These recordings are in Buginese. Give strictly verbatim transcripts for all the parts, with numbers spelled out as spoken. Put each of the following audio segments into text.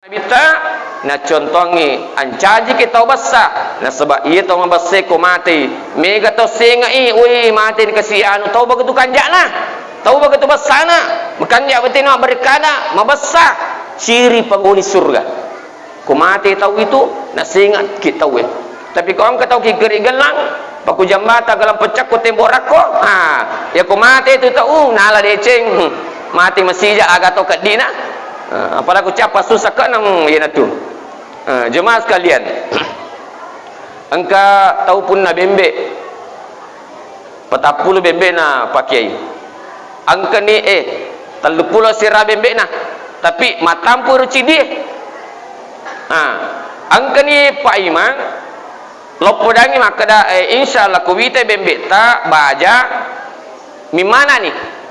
Bitta, nacontongi, ancajiki tau bessa, nasaba iya tau mabessa ko matei, mega tau sengai, woi, matei kasi anu, tau begitu kanjana, tau begitu bessana, makanja betino berkada, mabessa, ciri penghuni surga. Ko mate tau itu, nasengaki tau e. Tapi ko engka tau ki geri gellang, paku jambata gellang pecakko tembo rakko, ha, ya ko mate tu tau, nala deceng, mate masija aga to keddina. Ha, apalagi ko cappa susah kena, hmm, iya natu. Ha, jemaah sekalian, engka tau punna bembe, patappulo bembe'na, Pak Kiai. Engkani, eh, telluppulo sera bembe'na, tapi mattampu ro cidi. Ah, engkani Pak Imang, loppodangi makkeda, eh, insya Allah ko wita bembe'ta baja mimmana ni.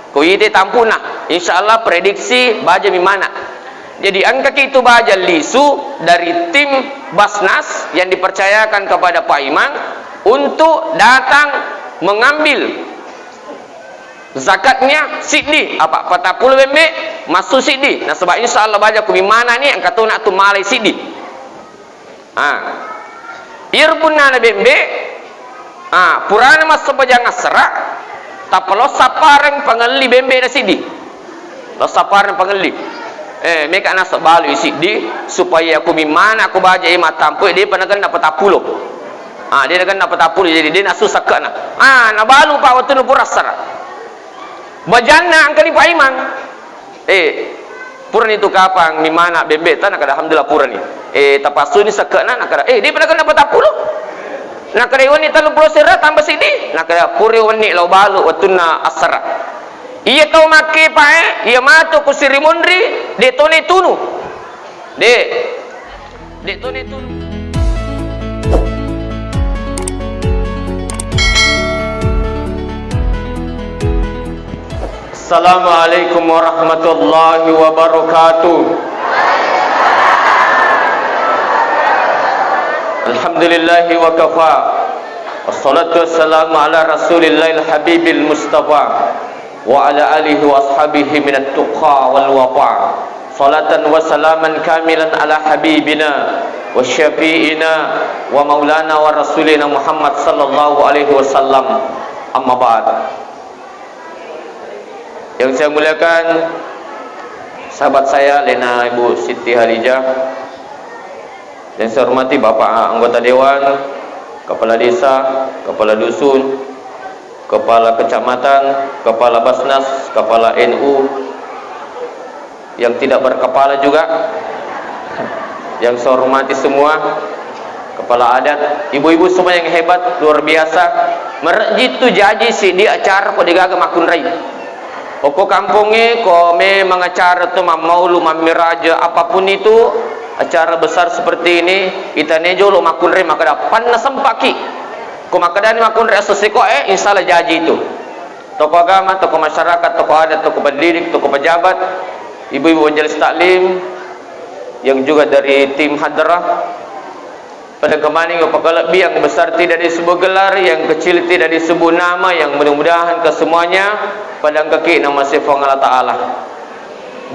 Ko wita tampuna, insya Allah prediksi baja mimmana. Jadi engkaki itu baja lisu dari tim Basnas yang dipercayakan kepada Pak Imang untuk datang mengambil zakatnya siddi, apa, patappulo bembe, massu siddi. Nasaba insya Allah baja ku mimmana ni, engka tona tu malai siddi. Ah. Iyaro punnana bembe, ah, purana massempajang assara, tappa lo sappareng pangelli bembe na siddi. Lo sappareng pangelli. Eh, meka naseng balu i siddi, supaya ku mimmana ku baja e mattampu, eh, depa nagenna patappulo. Ah, de nagenna patappulo, jadi de nasu sakkena. Ah, nabalu pa wettunna pura assara. Bajanna engkani Pak Imang. Eh, purani tu kapang mimmana bembe ta, nakada alhamdulillah purani. Eh, tapassuni sakkena, nakada, eh, depa nagenna patappulo. Nakada wenni telluppulo sera tambah siddi. Nakada pura wenni lao balu wettunna assara. Iya tau makkepae, iya matu ku Sirimunri, de tone tunu. De. De tone tunu. Assalamualaikum warahmatullahi wabarakatuh. Alhamdulillahi wa kafa. Wassalatu wassalamu ala rasulillahil habibil mustafa. Wa ala alihi wa ashabihi minat tuqa wal wafa. Salatan wa salaman kamilan ala habibina wa syafi'ina wa maulana wa rasulina Muhammad sallallahu alaihi wasallam. Amma ba'd. Yang saya muliakan sahabat saya, Lena Ibu Siti Halijah, yang saya hormati Bapak Anggota Dewan, Kepala Desa, Kepala Dusun, Kepala Kecamatan, Kepala Basnas, Kepala N U, yang tidak berkepala juga, yang saya hormati semua, kepala adat, ibu-ibu semua yang hebat, luar biasa. Merejit tu jaji sidi acara ko degaga makkunrai. Okko kampongnge, ko memang acara tu mammaulu, mammiraja, apapun itu, acara besar seperti ini, itane jolo makkunrai, maka dapanna sempaki. Ko makkedani makkunrai esso sikoe, insya Allah jaji itu. Tokoh agama, tokoh masyarakat, tokoh adat, tokoh pendidik, tokoh pejabat, ibu-ibu majelis taklim, yang juga dari tim hadrah, pada kemaning pakalebbi yang besar tidak disebut gelar, yang kecil tidak disebut nama, yang mudah-mudahan kesemuanya pada engkaki nama si Puang Allah Ta'ala.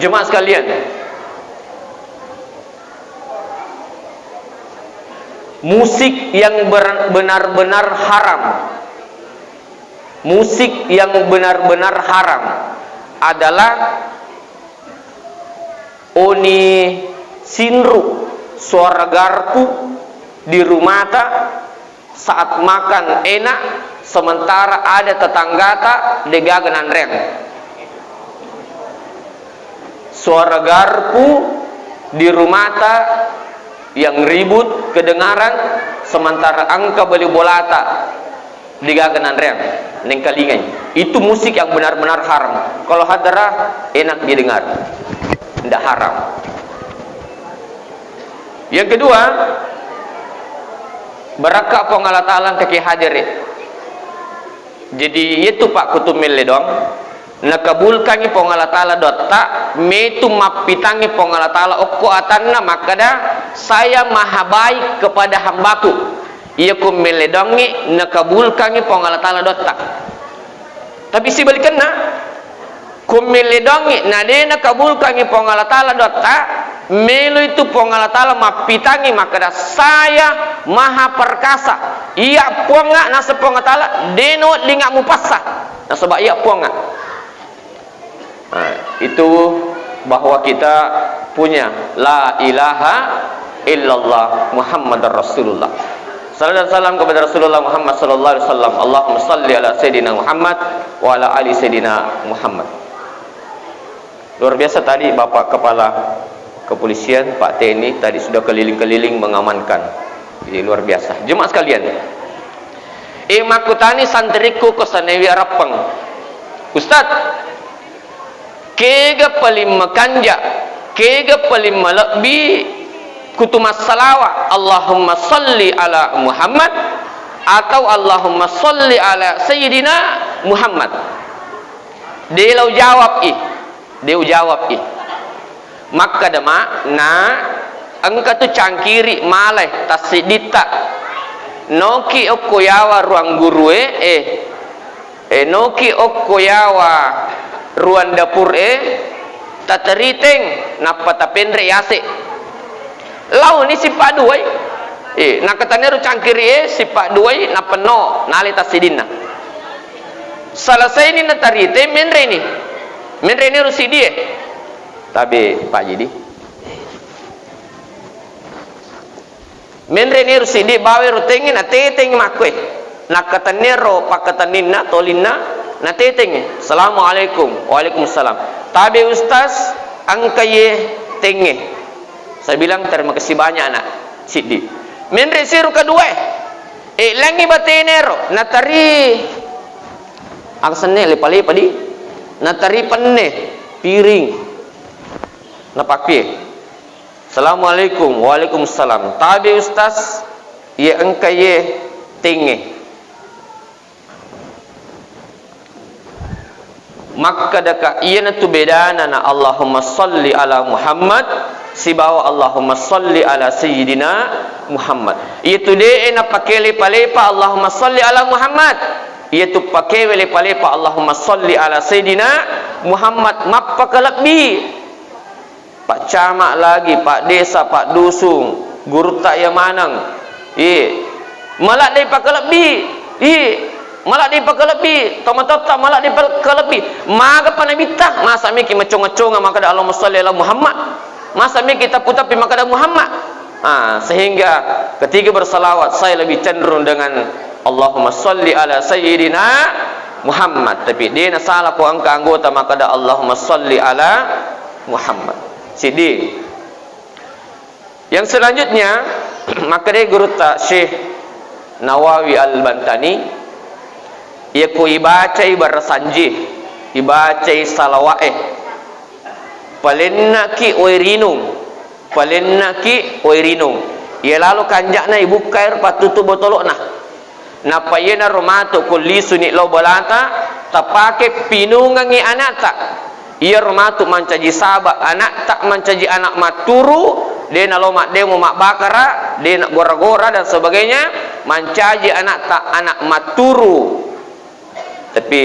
Jemaah sekalian, musik yang ber-, benar-benar haram, musik yang benar-benar haram adalah oni sinru, suara garpu di rumata saat makan enak, sementara ada tetanggata degaga nanreang. Suara garpu di rumata yang ribut kedengaran, sementara engka bali bolata degaga nanreang, nengkalingai. Itu musik yang benar-benar haram. Kalau hadrah, enak didengar. Ndak haram. Yang kedua, barakka Puang Allah Ta'ala engkaki hadere. Jadi, iyatu Pak Kutu Melledong, nakabulkangi Puang Allah Ta'ala dotta, metu mappitangi Puang Allah Ta'ala okko atanna makkeda, "Saya maha baik kepada hambaku." Iya ko melledongngi nakabulkangi Puang Allah Ta'ala dotta. Tapi sibalikenna, ko melledongngi na de nakabulkangi Puang Allah Ta'ala dotta, Melo itu Puang Allah Ta'ala mappitangi makkeda, "Saya maha perkasa." Iya Puangnga, naseng Puang Allah Ta'ala, "De' naweddingnga mupassa, nasaba iya Puangnga." Nah, itu bahwa kita punya la ilaha illallah Muhammadar Rasulullah. Salam dan salam kepada Rasulullah Muhammad sallallahu alaihi wasallam. Allahumma salli ala Sayyidina Muhammad wa ala ali Sayyidina Muhammad. Luar biasa tadi Bapak Kepala Kepolisian, Pak Teni tadi sudah keliling-keliling mengamankan. Jadi luar biasa. Jemaah sekalian, eh, makkutani santrikku ko Sanewi Arappeng, "Ustaz, kega paling makanja, kega paling malebbi kutu massalawa, Allahumma salli ala Muhammad atau Allahumma salli ala Sayyidina Muhammad?" De' lau jawab i, de' ujawab i. Makkeda ma, na engka tu cangkiri malai tassidditta. Noki okko yawa ruang gurue, eh, eh, noki okko yawa ruang dapur e, tateriteng, nappa tapenre yase. Laoni sippa duai. Eh, nakkatenniaro cangkiri e, sippa duai, nappenno, nale tassidinna. Selesaini natarite, menreni. Menreni ro siddi e. Tabe Pak Jidi. Menreni ro siddi, bawa ro tengnge, natetengngi makkoe. Nakkatenniaro pakkatenninna, tolinna, natetengngi. "Assalamualaikum." "Waalaikumsalam." "Tabe Ustaz, engka ye tengnge." Saya bilang, "Terima kasih banyak, Nak." Siddi. Menre siru kedua e. Eh, langi batenero, natari. Aga senne lepa-lepa di. Natari penne, piring. Napakkue. "Assalamualaikum." "Waalaikumsalam." "Tabe Ustaz, ye engka ye tengnge." Makkedaka, iyanatu bedana na Allahumma salli ala Muhammad sibawa Allahumma salli ala Sayyidina Muhammad. Iyatu de'e napake lepa-lepa Allahumma salli ala Muhammad. Iyatu pakewe lepa-lepa Allahumma salli ala Sayyidina Muhammad mappakalebbi. Pak Camat lagi, Pak Desa, Pak Dusun, gurutta iya maneng. Iye. Maladde pakalebbi. Iye. Maladde pakalebbi. Tomatoatta maladde pakalebbi. Magapa Nabitta? Masa miki macong-maconga makkeda Allahumma salli ala Muhammad? Masa miki tappu-tappi makkeda Muhammad? Ah, sehingga ketika bersalawat, saya lebih cenderung dengan Allahumma salli ala Sayyidina Muhammad. Tapi de nasala ko engka anggota makkeda Allahumma salli ala Muhammad. Siddi. Yang selanjutnya, makkedai gurutta Syekh Nawawi Al-Bantani, iyako ibacai barasanji, ibacai salawa'e, palennaki wae rinung, palennaki wae rinung. Iya lalo kanja'na ibukkai ro pattutu botolo'na. Nappa iyanaro matu ko lisuni lao bolata, tapake pinungengngi ana'ta. Iyaro matu mancaji saba, ana'ta mancaji ana' matturu, de nalo maddemo mabbakara, de naggora-gora dan sebagainya, mancaji ana'ta ana' matturu. Tapi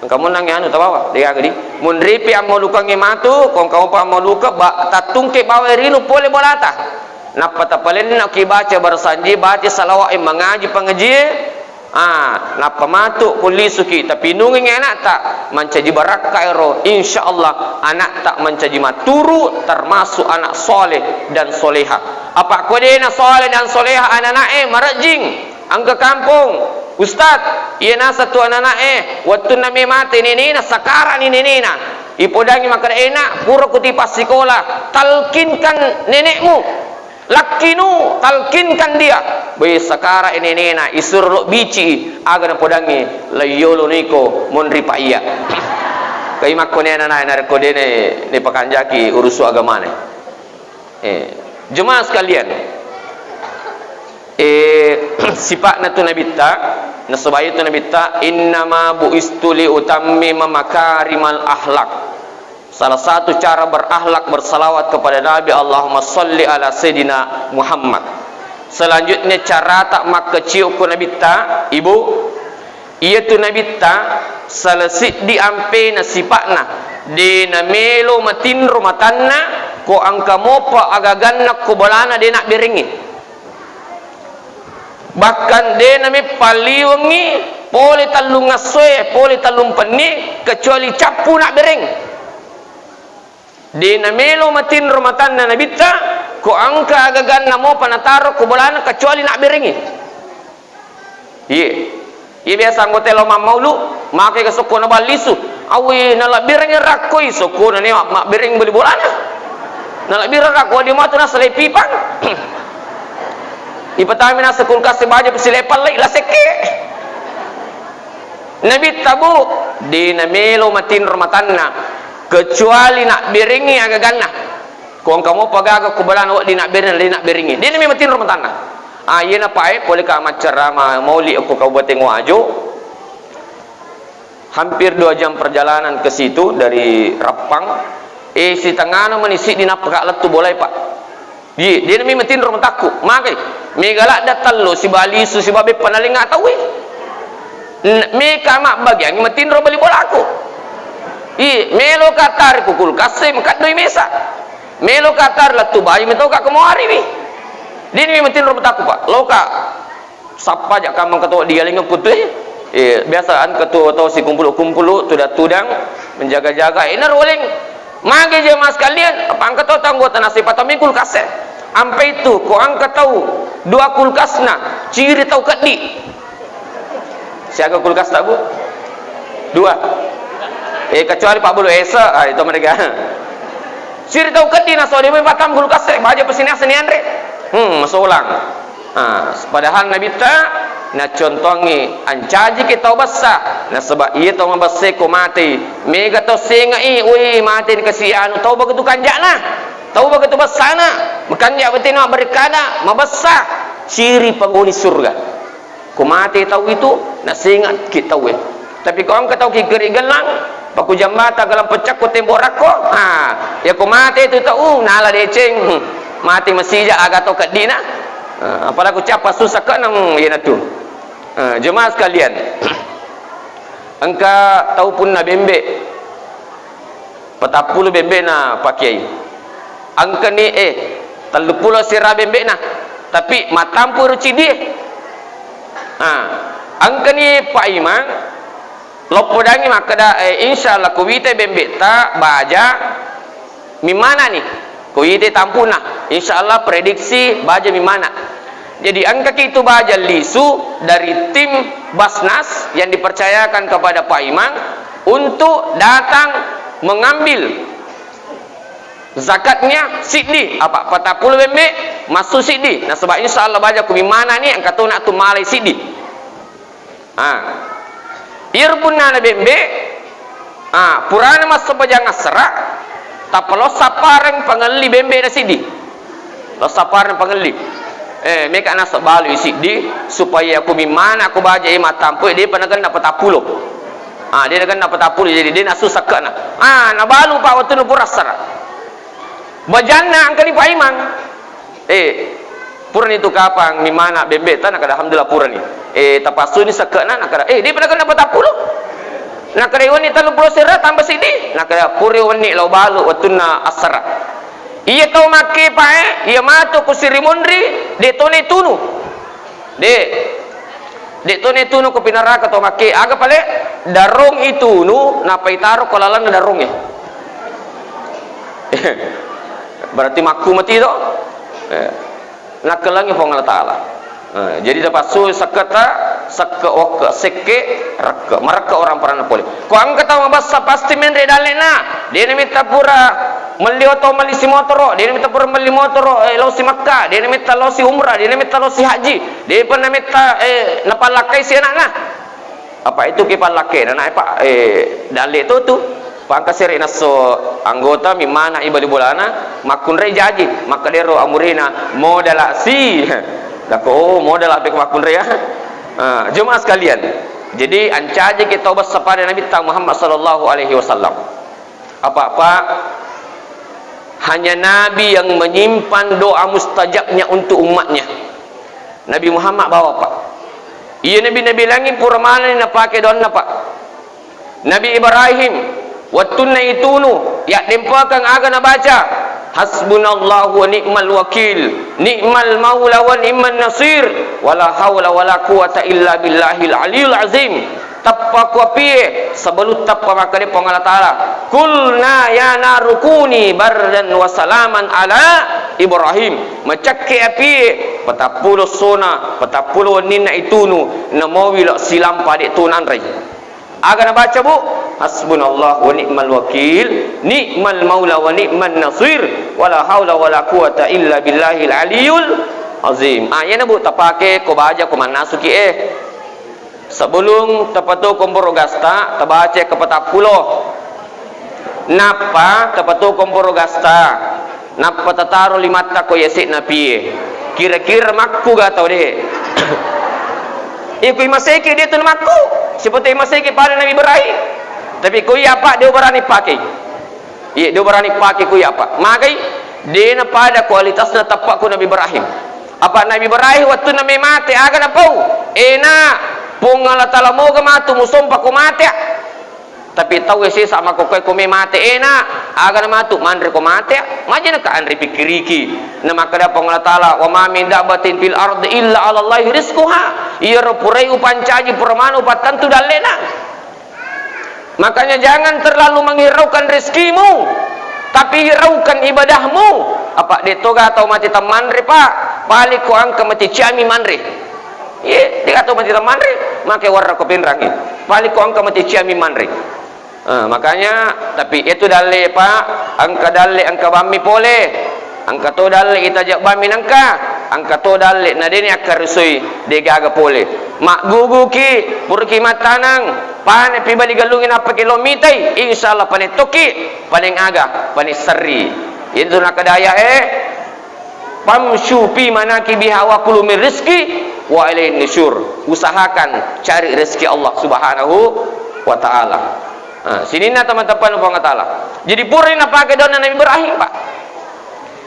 engka monangngi anu tabawa, degaga di. Munripi ammalukangnge matu, ko engka mopa ammaluka, ba-, tattungke bawai rinu pole bolata. Nappa tapalenna ki baca barasanji, baca salawa'e, mangaji pangajie. Ah, nappa matu ko lisuki, tapinungengngi ana'ta, mancaji barakka ero, insyaallah ana'ta mancaji matturu, termasuk anak soleh dan soleha. Apa ko de na soleh dan soleha anana'e, marejjing. Engka kampong, Ustaz, iya naseng tu anana'e, wettunna me mate nenena, sakara'ni nenena. Ipodangi makkeda, "Ena, pura kuti passikola, talkinkan nenekmu. Lakkinu, talkinkan dia." Be, sakara' nenena, isuro lo bici, aga napodangi, "Laiyolo niko, monri pa iya." Kai makkone anana'e narekko de ne, ne pakanjaki urusu agamane. Eh, jemaah sekalian, eh, sipa'na tu Nabitta, nasaba iya tu Nabitta, "Innama bu'istu li utammima makarimal akhlak." Salah satu cara berakhlak, bersalawat kepada Nabi, Allahumma salli ala Sayyidina Muhammad. Selanjutnya, carata makkaciu ko Nabitta, Ibu, Iyatu Nabitta sala siddi ampena sipa'na, de namelo matinro matanna, Ko engka mopa agaganna ko bolana de nabberengngi. Bahkan de nameppalliwengngi pole tellung essoe, pole tellung penni, kecuali cappu nabbereng. De namelo matinro matanna Nabitta, ko engka agaganna mopa nataro ko bolana kecuali nabberengngi. Iye. Iye biasa anggota lao mammaulu, make ke sokko na ballisu. Awi, nalabbirengngi rakkoi, sokko na ne ma-, mabbereng bali bolana. Nalabbireng rakko di matu nasalai pipang. Ipatami nasa kulkas baja pesilepallai, la sekke. Nabitta, Bu, de namelo matinro matanna, kecuali nabberengngi agaganna. Ko engka mopa gaga ko bolana wedding nabbereng, de nabberengngi. De nami matinro matanna. Ah, iyena pae pole ka maccarama mauli ko Kabupaten Wajo. Hampir dua jam perjalanan ke situ dari Rappang. Eh, sitengana meni siddi nappa ka lettu bolae, Pak. Iye, de nami matinro matakku. Magai, mega ladda tello, siba lisu, siba beppa nalengnga tauwe. N-, meka mabbagiangngi matinro bali bolaku. Iye, melo ka tari ku kulkas e, makaddoi mesa. Melo ka tari lettu bayi metau ka kemoariwi. De nami matinro matakku, Pak. Loka. Sappa ja kammang ketua dialingeng kutui. Eh, biasa an ketua tau sikumpulu-kumpulu, tudang-tudang, menjaga-jaga. Enaro waleng. Mage jemaah sekalian, apa engka tau anggota nasi patami kulkas e. Ampe itu, ko engka tau dua kulkasna, ciri tau keddi. Siaga kulkas ta, Bu? Dua. Eh, kecuali Pak Bulu Esa, ah, itu mereka. Ciri tau keddi na sodi mai patam kulkas e, baja pesinas ni anre. Hmm, masolang. Ah, padahal Nabitta nacontoangngi, ancajiki tau bessa, nasaba iya tau mabessa ko matei, mega tau sengai, woi, matei ni kasi anu, tau begitu kanjana, tau begitu bessana, makanja betena berkada, mabessa, ciri penghuni surga. Ko matei tau itu, nasengaki tauwe. Tapi ko engka tau ki geri gellang, paku jambata gellang pecakko tembok rakko, ha, ya ko mate tu tau, nala deceng, hmm, mate masija aga to keddina. Ha, apalagi ku cappa susah ke nang, hmm, iyana tu. Ha, jemaah sekalian, engka tau punna bembe, patappulo bembe na Pak Kiai. Engkani, eh, telluppulo sera bembe'na, tapi mattampu ro ciddi e. Ah, engkani Pak Imang, loppodangngi makkeda, eh, insya Allah ko wita bembe'ta baja mimmana ni, ko wita tampuna, insya Allah prediksi baja mimmana. Jadi engkaki itu baja lisu dari tim Basnas yang dipercayakan kepada Pak Imang untuk datang mengambil zakatnya siddi, apa, patappulo bembe, massu siddi. Nasaba insya Allah baja ku mimmana ni, engka tona tu malai siddi. Ah. Iyaro punnana bembe, ah, purana massempajang assara, tappa lo sappareng pangelli bembe na siddi. Lo sappareng pangelli. Eh, meka nasa balui siddi, supaya ku mimmana ku baja e mattampu, eh, depa nagenna patappulo. Ah, de nagenna patappulo, jadi de nasu sakke'na. Ah, nabalu pa wettunna pura assara. Bajanna engkani Pak Imang. Eh, purani tu kapang mimmana bembe ta, nakada alhamdulillah purani. Eh, tapassuni sakke'na, nakada, eh, depa nagenna patappulo. Nakada wenni telluppulo sera tambah siddi, nakada pura wenni lao balu wettunna assara. Iya tau makkepae, iya matu ku Sirimunri, de tona itunu. De. De tona itunu ko pinaraka tau makke. Aga pale? Darong itunu, nappa itaro ko lalenna darongnge. Berarti makku mati to? Eh. Nakkelangi Puang Allah Ta'ala. Eh, jadi tapassu sekketa, sekke okke, sekke, rekke, merekke orang peranna pole. Ko engka tau mabessa pasti menre dallena, de nametta pura melli oto, melli si motoro, de nametta pura melli motoro, eh, lao si Mekka, de nametta lao si umrah, de nametta lao si haji, de pa nametta, eh, napallakkai si anakna. Apa itu ki pallakkena, na, Pak, eh, dalle to tu. Pangka sere nasso anggota mimmana i bali bolana, makkunrai jaji, makkedero amurina, modala si. Lako, oh, modala pe makkunrai ya. Ah, jemaah sekalian. Jadi, ancaji kita bessa pada Nabi ta Muhammad sallallahu alaihi wasallam. Apa-apa, hanya Nabi yang menyimpan doa mustajabnya untuk umatnya. Nabi Muhammad bawa, Pak. Iya nabi-nabi langit pura maneng napake doanna, Pak. Nabi Ibrahim, wettunna itunu, yaddempekeng aga nabaca. Hasbunallahu wa ni'mal wakil, ni'mal maula wa ni'man nasir, wala haula wala quwata illa billahil aliyul azim. Tappa ku apie, sebelum tappa makkeda Puang Allah Ta'ala, "Qulna ya naru kuni bardan wa salaman ala Ibrahim." Macakke apie, patappulo sona, patappulo wenninna itunu, namowi lo silampa de' tu nanrei. Aga nabaca, Bu? Hasbunallah wa ni'mal wakil, ni'mal maula wa ni'man nasir, wala haula wala quwata illa billahil aliyul azim. Ah, iyana, Bu, tapake ko baja ko mannasuki, eh. Sebelum tapatuo komporo gasta, tabaca ke patappulo. Nappa tapatuo komporo gasta. Nappa tataro limatta ko yase'na pie. Kira-kira makkuga tau de'? Iko imaseke de' tu makku. Siapa tu imaseke pada Nabi Ibrahim. Tapi ko iya apa de' barani pake. Iya, de' barani pake ko iya apa. Magai, de' na pada kualitasna tappa ko Nabi Ibrahim. Apa Nabi Ibrahim wattunna me mate, aga napau? Ena, Puang Allah Ta'ala moga matu musompa ko mate. Tapi tau sesa makkokkoe ko me mate, ena, aga na matu, manre ko mate, majena ka anre pikkiriki. Na makkeda Puang Allah Ta'ala, "Wa ma min dabbatin fil ardi illa 'alallahi rizquha." Iyaro purai upancaji, pura manu pattentu dallena. Makanya jangan terlalu menghiraukan rezekimu, tapi hiraukan ibadahmu. Apa de' toga tau mate temmanre, Pak? Paling ko engka mate ciami manre. Iye, de' gaga tau mate temmanre, make warra ko penrangi. Paling ko engka mate ciami manre. Eh, makanya, tapi itu dalle, Pak, engka dalle, engka bammi pole. Engka to dalle itaja bammi nengka, engka to dalle na de' ni akkarusui, de' gaga pole. Magguguki, puraki mattaneng, pane pi bali gallungi nappa ki lo mitai, insyaallah pane tokki, paling aga, pane serri. Itu nakkeda aya, eh, "Famsyu fi manakibiha wa kulu min rizqi wa ilaihin nusyur." Usahakan cari rezeki Allah Subhanahu wa Ta'ala. Nah, sininna teman-teman Puang Allah Ta'ala. Jadi pura napake donna Nabi Ibrahim, Pak.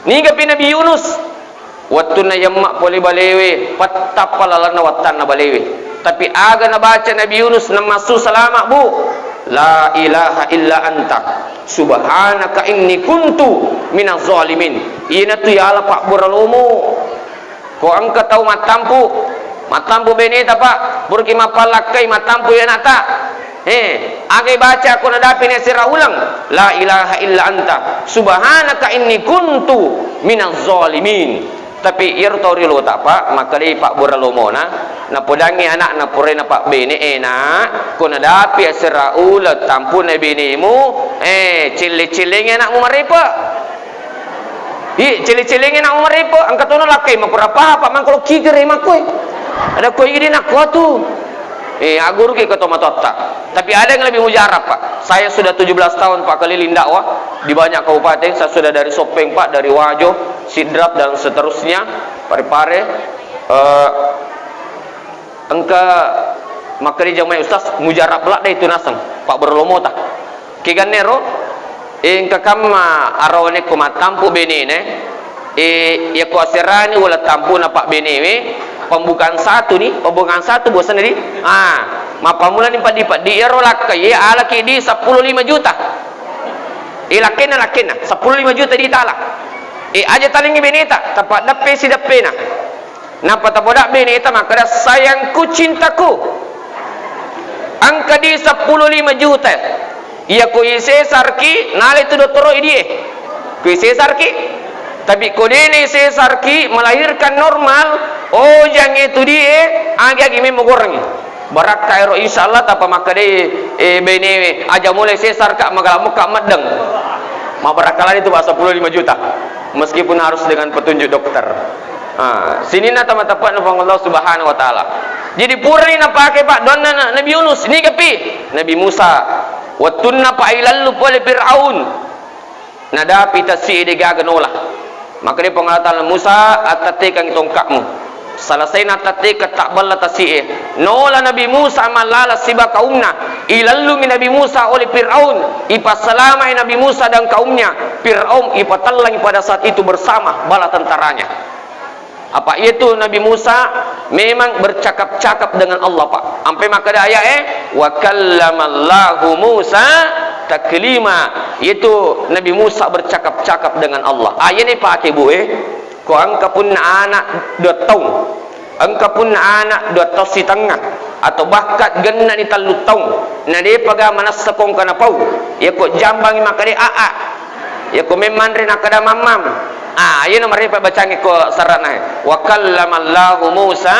Niga pi Nabi Yunus? Wattunna yemma pole balewe, pattappa lalanna wattanna balewe. Tapi aga nabaca Nabi Yunus namassu salama, Bu? "La ilaha illa anta, subhanaka inni kuntu minaz zalimin." Iyanatu yala pabbura lomo. Ko engka tau mattampu, mattampu beneta, Pak, puraki mappallakkai mattampu anakta. Eh, aga ibaca ko nadapi nasera uleng, "La ilaha illa anta, subhanaka inni kuntu minaz zalimin." Tapi iyaro tau riolota, Pak, makkedai pabbura lomona, napodangngi anakna, purai napabbene, "Eh, Nak, ko nadapi asera uleng tampuna benemu, eh, celle-cellengi anakmu marepe." Ih, celle-cellengi anakmu marepe, engka tono lakkai mapura paha, Pak, mangkolo kikere makkoi. Ada koi idi nakko tu. Eh, agguruki ke tomatoatta. Tapi ada yang lebih mujarab, Pak. Saya sudah tujuh belas tahun, Pak, keliling dakwah di banyak kabupaten. Saya sudah dari Sopeng, Pak, dari Wajo, Sidrap, dan seterusnya, Parepare. Eh, engka makkeda jamaah ustaz, mujarab ladde itu naseng, Pak, berlomota. Kegannero, engka kamma arawane ko mattampu benene, eh, yako aserani wala tampuna pabbenewe, pembukaan satu ni, pembukaan satu bosan di, ah, mappammulani paddi-paddi, iyaro lakkai, eh, alaki di seppulo lima juta. Eh, lakkenna, lakkenna, seppulo lima juta di tala. Eh, aja talingi beneta, tappa deppe si deppena. Nappa tapoda beneta makkeda, "Sayangku, cintaku, engka di seppulo lima juta. Iya ko isesarki, nale tu dottoro idie. Ko isesarki, tapi ko dene isesarki, melahirkan normal, ojangnge tu die, agi-agi memeng gorengngi." Barakka ero, insyaallah, tappa makkedai, eh, benewe, "Aja mulai sesar, Kak, magala mekka meddeng." Mabarakalani tu, Pak, seppulo lima juta. Meskipun harus dengan petunjuk dokter. Ah, sininna tama-, teppa'na Puang Allah Subhanahu wa Ta'ala. Jadi, purani napake, Pak, donna na-, Nabi Yunus, nigapi Nabi Musa. Wettunna, Pak, ilallu pole Firaun. Nadapi tasi'e degaga nola. Makkeda Puang Allah Ta'ala, "Musa, attattekangngi tongka'mu." Selesaina attattekeng, tabbella tasi'e. Nola Nabi Musa mallala siba kaumna. Ilallumi Nabi Musa oleh Firaun. Ipassalamai Nabi Musa dan kaumnya. Firaun ipatellangi pada saat itu bersama bala tentaranya. Apa iyatu Nabi Musa memang bercakap-cakap dengan Allah, Pak. Ampe makkeda aya'e, "Wa kallamallahu Musa Taklima, yaitu Nabi Musa bercakap-cakap dengan Allah. Ah, iyana ipake, Bu, eh. Ko engka punna anak dua taung, engka punna anak dua taung sitengnga, atau bahkan gennani tallu taung, na depaga manessa ko engka napau, iyako jambangi makkeda, "Aa." Iyako memmanre nakkeda, "Mammam." Ah, iyana marepa bacangnge ko sarana. "Wa kallamallahu Musa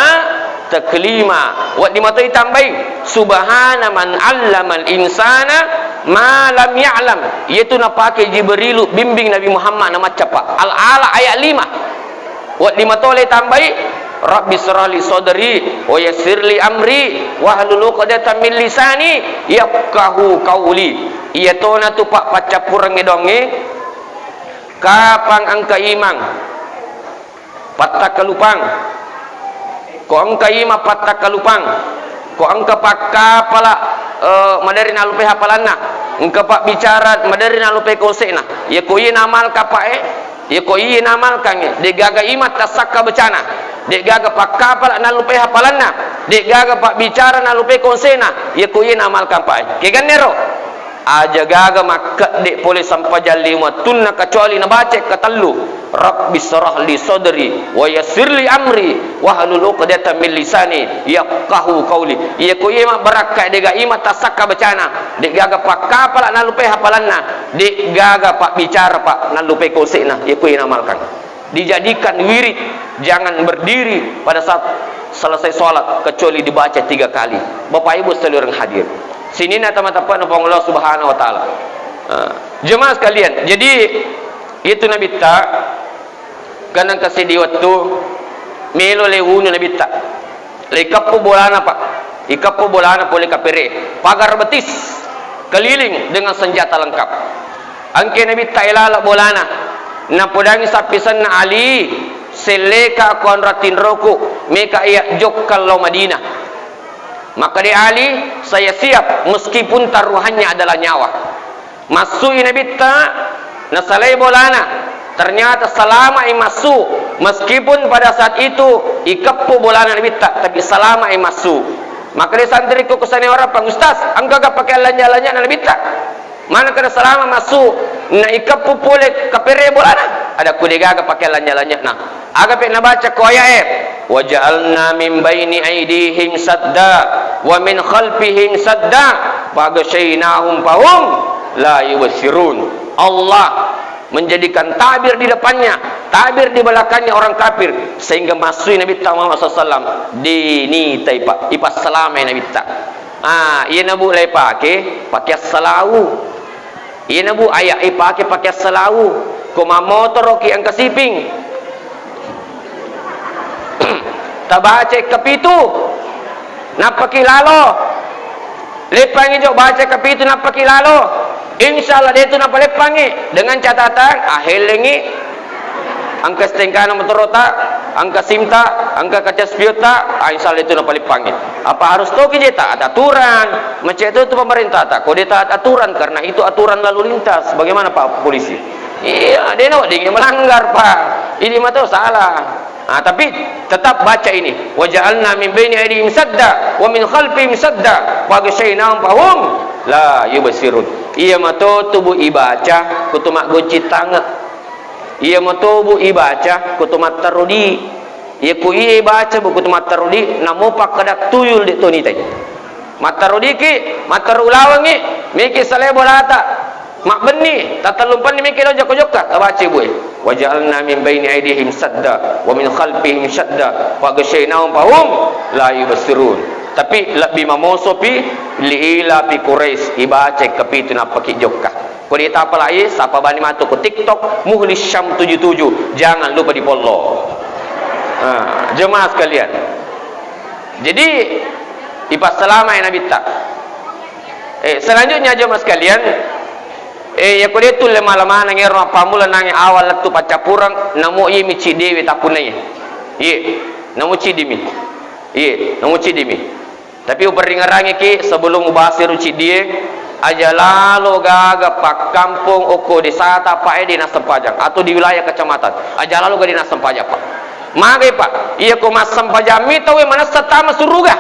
taklima." Wedding mato itambai, "Subhana man allamal insana ma lam ya'lam." Iyatu napake Jibrilu bimbing Nabi Muhammad na maccapa. Al-Alaq ayat lima. Wedding mato le tambai, "Rabbi syrah li sadri wa yassir li amri wahlul uqdatam min lisani yafqahu qauli." Iyatona tu pa-, paccappurengnge dongnge, kapang engka imang, pattakkalupang. Ko engka imang pattakkalupang, ko engka pakkapala, eh, maderri nallupai hapalanna, engka pabbicara maderri nallupai konse'na. Iyako iye namalka pa, eh, iyako iye namalkangnge, de'gaga imang tassakka bacana, de'gaga pakkapala nallupai hapalanna, de'gaga pabbicara nallupai konse'na, iyako iye namalkan pa, eh. Kegannero? Aja gaga makkedde pole sempajang lima wettunna kecuali nabaca katellu, "Rabbi syrah li sadri wa yassir li amri wahlul uqdatam min lisani yafqahu qauli." Iyako iye mabbarakka, de'ga imang tassakka bacana, de'gaga pakkapala nallupai hapalanna, de'gaga pabbicara pa nallupai konse'na, iyako iye namalkan. Dijadikan wirid, jangan berdiri pada saat selesai sholat kecuali dibaca tiga kali. Bapak Ibu sekalian hadir. Sininna tama-, tapana Puang Allah Subhanahu wa Ta'ala. Ah, jemaah sekalian, jadi itu Nabitta, kanang kasidi waktu melo lewunu Nabitta. Ikeppu bolana, Pak. Ikeppu bolana pole kapere. Pagar betis, keliling dengan senjata lengkap. Engke Nabitta ilala bolana. Napodangi sappisenna Ali, "Selleka ko anra tinroku, meka iya jokka lao Madinah." Makkeda Ali, "Saya siap meskipun taruhannya adalah nyawa." Massui Nabitta, nasalai bolana. Ternyata salama'i massu. Meskipun pada saat itu ikeppu bolana Nabitta, tapi salama'i massu. Makkeda santriku kusane orang, "Pak Ustaz, engkaga pakai lanja-lanja na Nabitta? Mana kada salama massu, na ikeppu pole kapere bolana?" Adakku, "De'gaga pakai lanja-lanja na." Aga pe nabaca ko aya'e, "Wa ja'alna min baini aidihim sadda wa min khalfihim sadda faghsyainahum fahum la yubsirun." Allah menjadikan tabir di depannya, tabir di belakangnya orang kafir, sehingga massui Nabitta Muhammad sallallahu alaihi wasallam, dinitai pa-, ipassalamai Nabitta. Ah, iyana, Bu, lai pake, pake assalau. Iyana, Bu, aya ipake, pake assalau. Ko mammotoroki engka siping, tabaca kapitu, nappaki lalo. Leppangi jo, baca kapitu, nappaki lalo. Insya Allah detu napaleppangi, dengan catatan, ah, hellengi. Engka stengkana motorota, engka simta, engka kaca spiotta, ah, insya Allah itu napaleppangi. Apa harus toki je taat aturan? Macam itu tu pemerintah tak? Kok dia taat aturan? Karena itu aturan lalu lintas. Bagaimana Pak Polisi? Iya, dia nak dia melanggar, Pak. Ini mah tu salah. Ah, tapi tetap baca ini. Wa ja'alna min baini aidihim sadda wa min khalfihim sadda faghsyainahum fahum la yubsirun. Iya mah tu tubuh ibaca kutu maggonci tangan. Iya matobu ibaca ko to mattarodi. Iya ko iya ibaca bu ko to mattarodi, namo pakkada tuyul de to nitai. Mattarodi ki, mattaru ulawengi, miki salai bolata. Mabbenni, tatallumpanni miki lo jokka-jokka, tabaca bu e. Wa ja'alna min baini aidihim sadda, wa min khalfihim sadda, fa aghsyainahum fahum la yubsirun. Tapi lebbi mamosopi, li ilafi Quraisy, ibaca kapitu nappaki jokka. Ko de tapalai, sapa bani matu ko TikTok, Muhlis Syam tujuh tujuh. Jangan lupa di-follow. Ah, jemaah sekalian. Jadi, ipassalamai Nabitta. Eh, selanjutnya jemaah sekalian, eh, ya ko de tulle mala maneng ero mappammula nange awal lettu paccappureng, namo iye mi ciddewe tappunnai. Iye, namo ciddimi. Iye, namo ciddimi. Tapi uperringerangiki sebelum ubasiru ciddie, aja lalo gaga pakkampong okko desata pae de nassempajang atau di wilayah kecamatan. Aja lalo gaga de nassempajang, Pak. Magai, Pak? Iya ko massempajammi tauwe manessa tama suruga.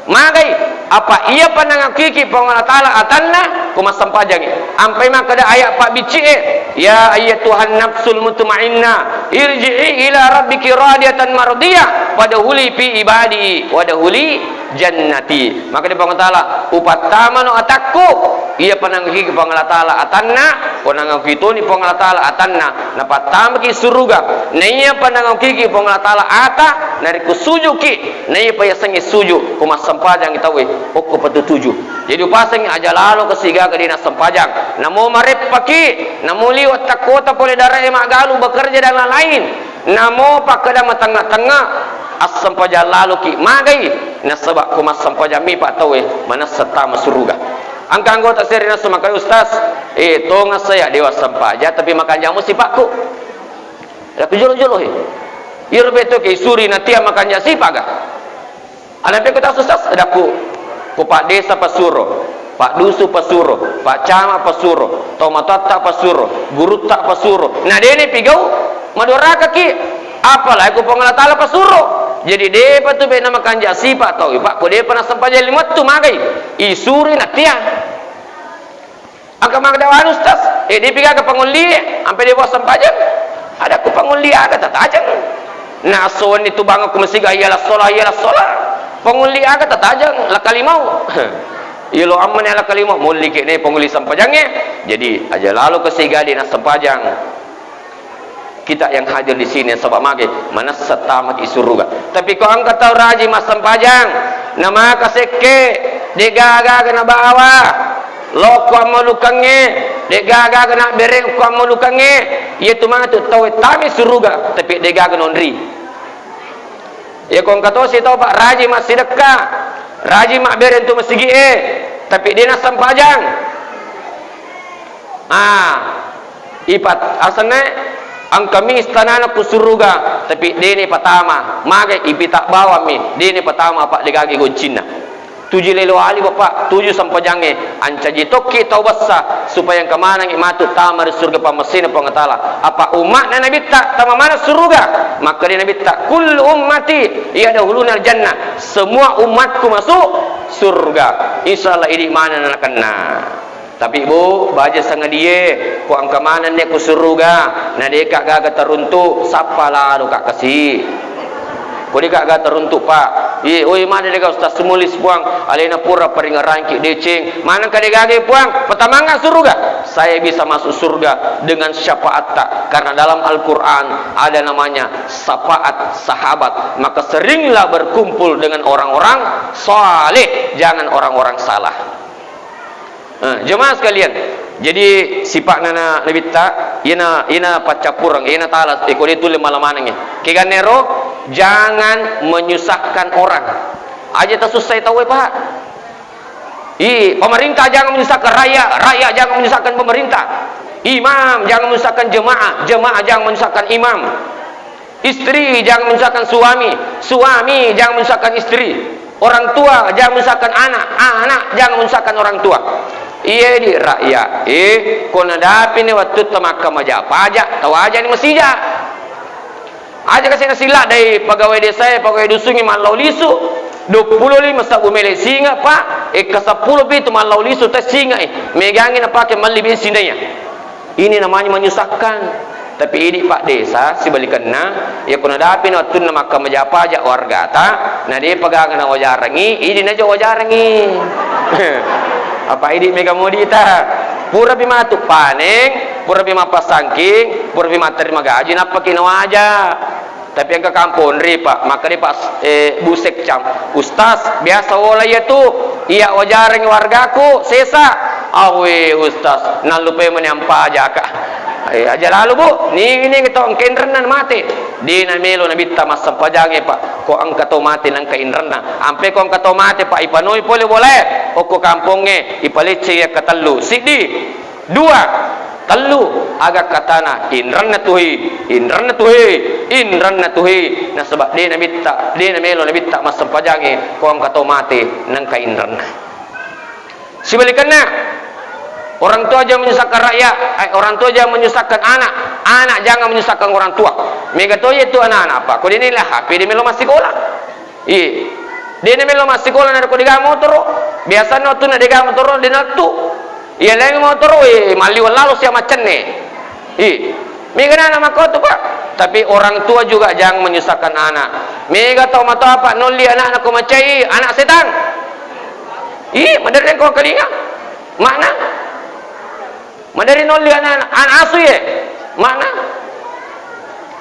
Magai? Apa iya panangakiki Puang Allah Ta'ala atanna, ko massempajangngi. Ampai makkeda ayat pabbicci'e, "Ya ayyatuhan nafsul mutmainnah, irji'i ila rabbiki radiyatan mardiyah, fadkhuli fi ibadi, wadkhuli jannati." Makkeda Puang Allah Ta'ala, "Upattamano atakku." Iya panangakiki Puang Allah Ta'ala atanna, ko nangakitoni Puang Allah Ta'ala atanna, napattamaki suruga. Naiya panangakiki Puang Allah Ta'ala ata, narekko sujuki, naiya payasengnge suju, ko massempajangngi tauwe, okko patutuju. Jadi upasengngi aja lalo kasigaga de nassempajang. Namo mareppaki, namo liwa takkota pole darae maggalu bekerja dan lain-lain. Namo pakkeda matengnga-tengnga, assempajang laloki magai, nasaba ko massempajang mipa tauwe manessa tama suruga. Engka anggota seri nasu makkeda, "Ustaz, eh, tonga saya dewa sempajang tapi makanja' mo sipakku." Laku jolo-jolo he. Iyaro beto ke isuri natia makanja' sipaga. Ana pekko ta Ustaz, adakku, ko Pak Desa pasuro, Pak Dusu pasuro, Pak Camat pasuro, tomatoatta pasuro, gurutta pasuro. Na dene pigau, madorakaki. Apalagi ko Puang Allah Ta'ala pasuro. Jadi depa tu bena makanja' sipa tau, Pak, ko depa nassempajang limettu magai. Isuri natia. Engka makkeda, "Anu, Ustaz, eh, depi gaga pangolli, ampe de' wassempajang?" Adakku, "Pangolli aga tatajeng? Na esso wenni tu bangung ko masiga, hayya alas shalah, hayya alas shalah. Pangolli aga tatajeng, lakkalimau." Iya lo ammani lakkalimau, molli kene pangolli sempajangnge. Jadi, aja lalo kasiga de' nassempajang. Kita yang hadir di sini, saba' mage manessa tamaki suruga. Tapi ko engka tau rajin massempajang, namaka sekke, de' gaga-gaga nabawa, lokko ammalukangnge, de' gaga-gaga nabbereng ko ammalukangnge, iyatu matu tau tami suruga, tapi de' gaga nonri. Iya ko engka tosi tau, Pak, rajin massidekka, rajin mabbereng tu masigi'e, tapi de' nassempajang. Ah, ipat asenna engka mi istanana ku suruga, tapi dene patama. Magai ipita bawammi, dene patama apa' de' gaga goncinna. Tuju lelo ali, Bapak, tuju sempajangnge, ancaji tokki tau bessa supaya engka manengngi matu tama ri surga pammessina Puang Ta'ala. Apa' umma'na Nabitta tama maneng suruga? Makkeda Nabitta, "Kullu ummati yadkhulunal jannah." Semua umatku masuk surga. Insya Allah idi' maneng nakenna. Tapi, Bu, baja sangadie, ko engka manenni ku suruga, na de'ka gaga taruntu, sappa laloka kasi. Ko de'ka gaga taruntu, Pak. Iye, oi, mane de'ka Ustaz Sumulis, Puang, alena pura paringerangki deceng. Manengka de' gaga, Puang, patamangnga suruga. Saya bisa masuk surga dengan syafaatta. Karena dalam Al-Quran ada namanya syafaat sahabat. Maka seringlah berkumpul dengan orang-orang saleh, jangan orang-orang salah. Eh, jemaah sekalian, jadi sipa'na na-, Nabitta, iyana, iyana paccappureng, iyana tala, eh, ko de' tulle mala manengngi. Kegannero, jangan menyusahkan orang. Aja tasussai tauwe, Pak. I, pemerintah jangan menyusahkan rakyat, rakyat jangan menyusahkan pemerintah. Imam jangan menyusahkan jemaah, jemaah jangan menyusahkan imam. Istri jangan menyusahkan suami, suami jangan menyusahkan istri, orang tua jangan menyusahkan anak, anak jangan menyusahkan orang tua. Iye di rakyat, eh, ko nadapini wattutta makkamaja paja, tawajani masija. Aja kasi nasilla dai pegawai desa, pegawai dusungnge mallau lisu, duappulo lima sabbu mele singa, Pak, eh, ka seppulo pitu mallau lisu, tau singa, eh, megangi napake melli bensin daya. Ini namanya menyusahkan. Tapi idi' Pak Desa, sibalikanna, iya ko nadapini wattunna makkamaja paja wargata, na de'pa gaga nawajarangngi, idi' naja wajarangngi. Apa idi' mega modi ta? Purapi matu paneng, purapi mappassangking, purapi matterima gaji, nappaki nawaja. Tapi engka kampong ri, Pak, makkeda, Pak, eh, Bu Sekcam, "Ustaz, biasa wola iya tu, iya wajarengngi wargaku, sesa." "Awe, Ustaz, nallupai mani ampajaka." Eh, aja lalu, Bu, ni, ni to engka inrenna mate. De' namelo Nabitta massempajangnge, Pak, ko engka to mate nengka inrenna. Ampe ko engka to mate, Pak, ipanoi pole bolae, okko kampongnge, ipalecce iya katellu. Siddi. Dua, tellu, aga katana, inrenna tuhi, inrenna tuhi, inrenna tuhi. Nasaba de' Nabitta, de' namelo Nabitta massempajangnge ko engka to mate nengka inrenna. Sibalikanna, orang tua jangan menyusahkan rakyat, eh, orang tua jangan menyusahkan anak, anak jangan menyusahkan orang tua. Mega to iya tu anak-anak, Pak, ko de' nala H P de' melo massikola. Iye. Dena melo massikola narekko dega motoro. Biasanna wettunna dega motoro, dena lettu. Iya, laing motoro, eh, malliweng lalo sia maccenne. Ih, mega nana makkotu, Pak. Tapi orang tua juga jangan menyusahkan anak. Mega tau matoa, Pak, nolli anakna ko macai, anak setan. Ih, madereng ko kalinga. Makna? Maderi nolli anak-anak, anak asu ye. Makna?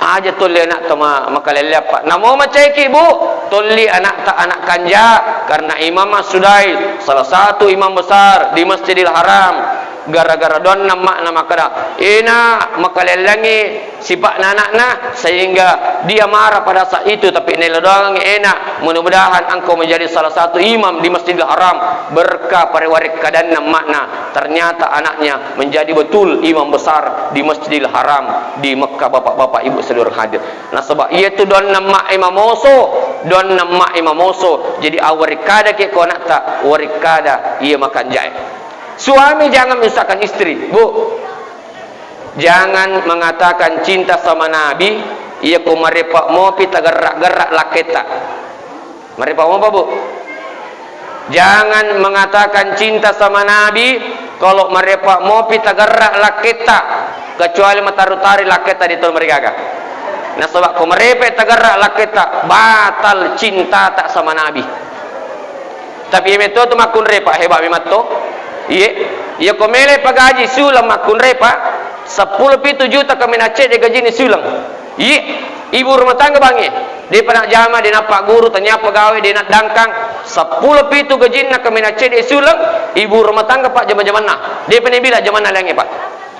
Aja tolli anak ta ma-, makalelle apa. Namo macaiki, Bu, tolli anak ta anak kanja, karena Imam As-Sudai, salah satu imam besar di Masjidil Haram, gara-gara doanna makna makada, ena makalellengi sipa'na anakna, sehingga dia marah pada saat itu, tapi nelo doangi ena, mudah-mudahan engkau menjadi salah satu imam di Masjidil Haram, berkah pada warekkadanna makna. Ternyata anaknya menjadi betul imam besar di Masjidil Haram di Mekah, bapak-bapak, ibu, seluruh hadir. Nasaba iyatu doanna emma'e mamoso, doanna emma'e mamoso. Jadi, awarekkadaki ko anakta, warekkada iya makanjae. Suami jangan menyusahkan istri, Bu. Jangan mengatakan cinta sama Nabi, iya ko marepa mopi tagerrak-gerrak lakketta. Marepa mopa, Bu? Jangan mengatakan cinta sama Nabi kalau marepa mopi tagerrak lakketta, kecuali mataru-tari lakketta di tol marigaga. Nasaba ko marepa tagerrak lakketta, batal cinta tak sama Nabi. Tapi iya metto tu makkunrai, Pak, hebat memang to. Iye, iya ko mele pagaji siuleng makkunrai, Pak, seppulo pitu juta kaminang cedde gajini siuleng. Iye, ibu rumah tangga bangnge. Depa najjama, de nappa guru, tania pegawai, de naddangkang. Seppulo pitu gajinna kaminang cedde siuleng, ibu rumah tangga, Pak, jama-jamanna. Depa nabila jamanna laingnge, Pak.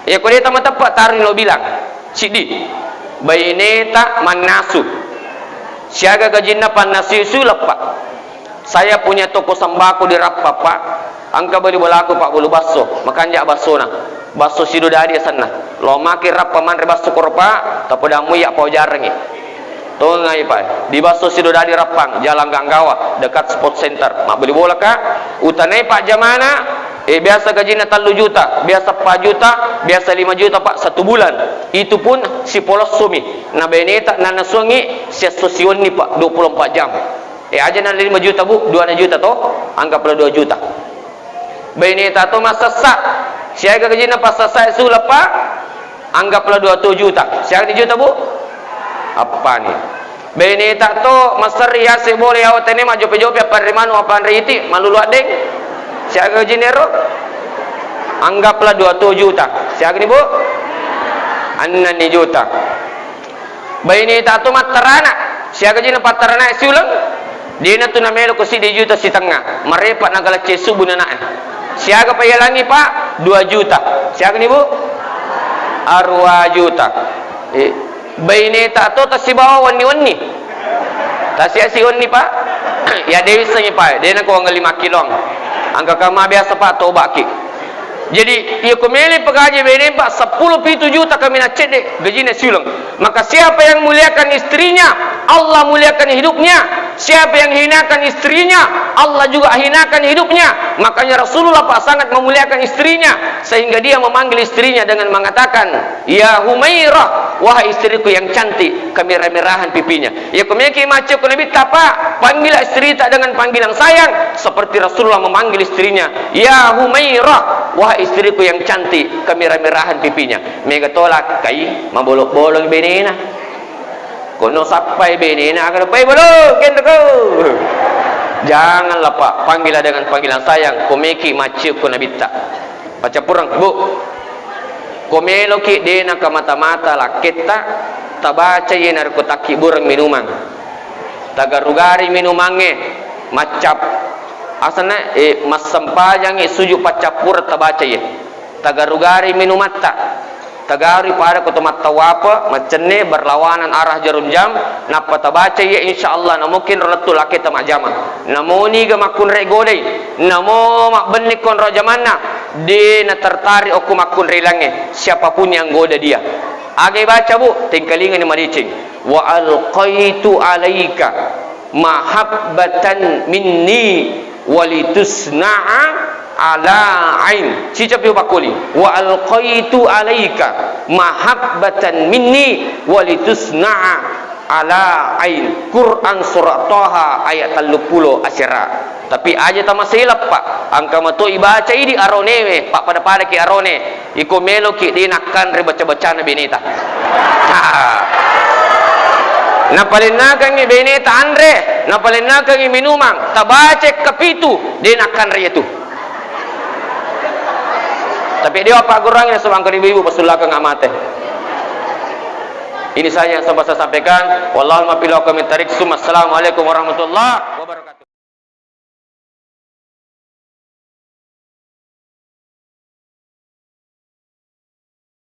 Iya ko de tamateppe, taroni lo bilang. Siddi. Baineta mannasu. Siaga gajinna pannasui siuleng, Pak. Saya punya toko sembako di Rappa, Pak. Engka beli bolaku, Pak, bolu basso. Makanja bassona. Basso Sidodadi asenna. Lo maki Rappa manre basso koro, Pak. Tapodammu iya pawajarengngi. Tongai, Pak. Di Basso Sidodadi Rappang, Jalan Ganggawa, dekat Sport Center. Mabbeli bola, Kak. Utanai, Pak, jamana. Eh, biasa gajinna tellu juta, biasa empat juta, biasa lima juta, Pak, satu bulan. Itu pun sipolossomi. Na baineta nanasuangngi siasso siwenni, Pak, dua puluh empat jam. Eh, aja na lima juta, Bu, dua na juta to, anggaplah dua juta. Baineta to massessa, siaga gajinna passessa siuleng, Pak, anggaplah dua puluh juta. Siaga ni juta, Bu? Appani. Baineta to masserri yase bola yawa tene majope-jope appanre manu appanre iti, malulu addeng. Siaga gajinna ero? Anggaplah dua puluh juta. Siaga ni, Bu? Enneng ni juta. Baineta to mattarana, siaga gajinna pattarana siuleng? Dena tu namelo ko siddi juta sitengnga, marepa nagalacce subu nanae. Siaga payalangi, Pak? Dua juta. Siaga ni, Bu? Arua juta. Eh, baineta to tasibawa wenni-wenni. Tasiasi wenni, Pak? Ya, de wissengi, Pak. Dena ko angga lima kilong. Angka kama biasa, Pak, tobaki. Jadi, iya ko mele pagaji baineta, Pak, seppulo pitu juta kaminang cedde gajinna siuleng. Maka siapa yang muliakan istrinya, Allah muliakan hidupnya. Siapa yang hinakan istrinya, Allah juga hinakan hidupnya. Makanya Rasulullah, Pak, sangat memuliakan istrinya, sehingga dia memanggil istrinya dengan mengatakan, "Ya Humairah, wahai istriku yang cantik," kemerah-merahan pipinya. Ya, ko meki macca ko Nabitta, Pak, panggillah istrita dengan panggilan sayang, seperti Rasulullah memanggil istrinya, "Ya Humairah, wahai istriku yang cantik," kemerah-merahan pipinya. Mega tolak kai, mabolong-bolong benena. Kono sappai benena, aga pai bolo, kendeko. Janganlah, Pak, panggillah dengan panggilan sayang, ko meki macca ko Nabitta. Paccappureng, Bu. Ko meloki de nakamata-mata lakketta, tabacai narekko takkibbureng minumang. Tagaru-gari minumangnge, maccap-, asenna, eh, massempajangngi sujud paccappureng tabacai. Tagaru-gari minumatta. Tagarui pada ko to mattawape, maccenne, berlawanan arah jarum jam, nappa tabaca iya, insya Allah, namokinro lettu lakketta majjama. Namo niga makkunrai godai, namo mabbenni konro jamanna, de natertarik okko makkunrai langnge, siapapun yang goda dia. Aga ibaca, Bu, tengkalingani madeceng. Wa alqaitu alaika mahabbatan minni walitusna'a ala ain. Sicapi upakkuli. Wa alqaitu alaika mahabbatan minni walitusna'a Ala ain, Quran surah Toha ayat telluppulo asera. Tapi aja tamaseleppa, engka mato ibaca idi aronewe, pappada-padaki arone. Iko meloki de nakkanre baca-bacana beneta. Napalennakengngi beneta anre, napalennakengngi minumang, tabaca kapitu, de nakkanre itu. Tapi dia apa kurangnya sebangka ibu-ibu pesulakeng amate. Ini saja yang sempat saya sampaikan. Wallahul muwaffiq ila aqwamit thariq. Summa assalamualaikum warahmatullahi wabarakatuh.